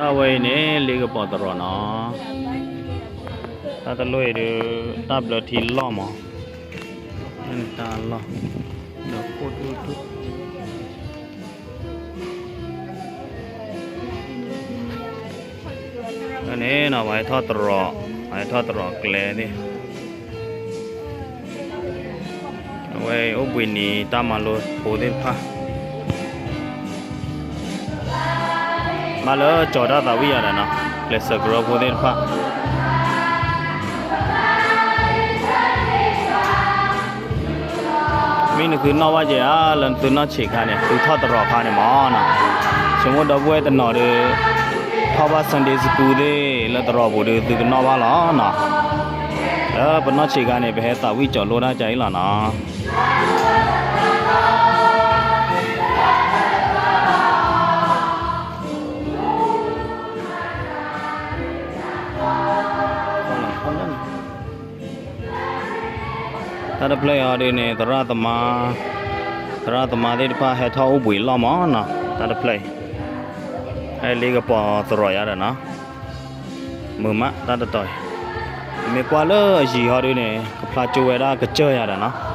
အဝဲအံၤန့ၣ် လ့ကပီၤသရိာ်နီၤ, တၢ်တလိၣ်အံၤဒုး တၢ်ဘျၢထံလီၢ်မး, တၢ်လီၢ်, ဒီးခိၣ်ဒူၣ်ဒူၣ် န့ၣ်နီၤ ပှၤဟဲထီၣ်သရိာ်, ပှၤဟဲထီၣ်သရိာ်ကျဲသ့ၣ်, အဝဲအိၣ်ဘှံးနံၤတၢ်မၤလိဖိသ့ၣ်တဖၣ် ဘၣ်လၢကၠီၤတၢ်သးဝံၣ်ယၤဒီးနီၤ, ကျဲးစၢးကရၢဖိသ့ၣ်တဖၣ် မ့ၢ်နသုနီၣ်ဘၣ်က့ၤဧါ, လၢနသုနီၣ်ဆံးခါန့ၣ် သုထီၣ်သရိာ်ခါန့ၣ်မးနီၤ, ဆိကမိၣ်ဒီပုၢ်ဝဲၢ်တနီၤဒုး ထီၣ်ဘၣ် Sunday School သ့ၣ် လၢသရိာ်ပူၤဒုး သုကနီၣ်ဘၣ်လီၤနီၤ, လၢပနီၣ်ဆံးခါန့ၣ် ပဟဲသးဝံၣ်ကၠီၤလိတၢ်ကါအံၤလီၤနီၤ. တၢ်တဖျၢၣ်အံၤဒုးန့ၣ် သရၣ်သမါ, သရၣ်သမါသ့ၣ်တဖၣ်ဟဲထီၣ်အိၣ်ဘှံးလီၢ်မးနီၤ, တၢ်တဖျၢၣ်အံၤ, ဟဲလ့ကပီၤသရိာ်ယၤဒီးနီၤ, မုာ်မးတၢ်တတီၤအံၤ, မ့ၢ်ကွၢ်လၢအယံၤဟီဒုးန့ၣ် ကဖျါကၠိဝဲဒၣ်ကစၢၢ်ယၤဒီးနီၤ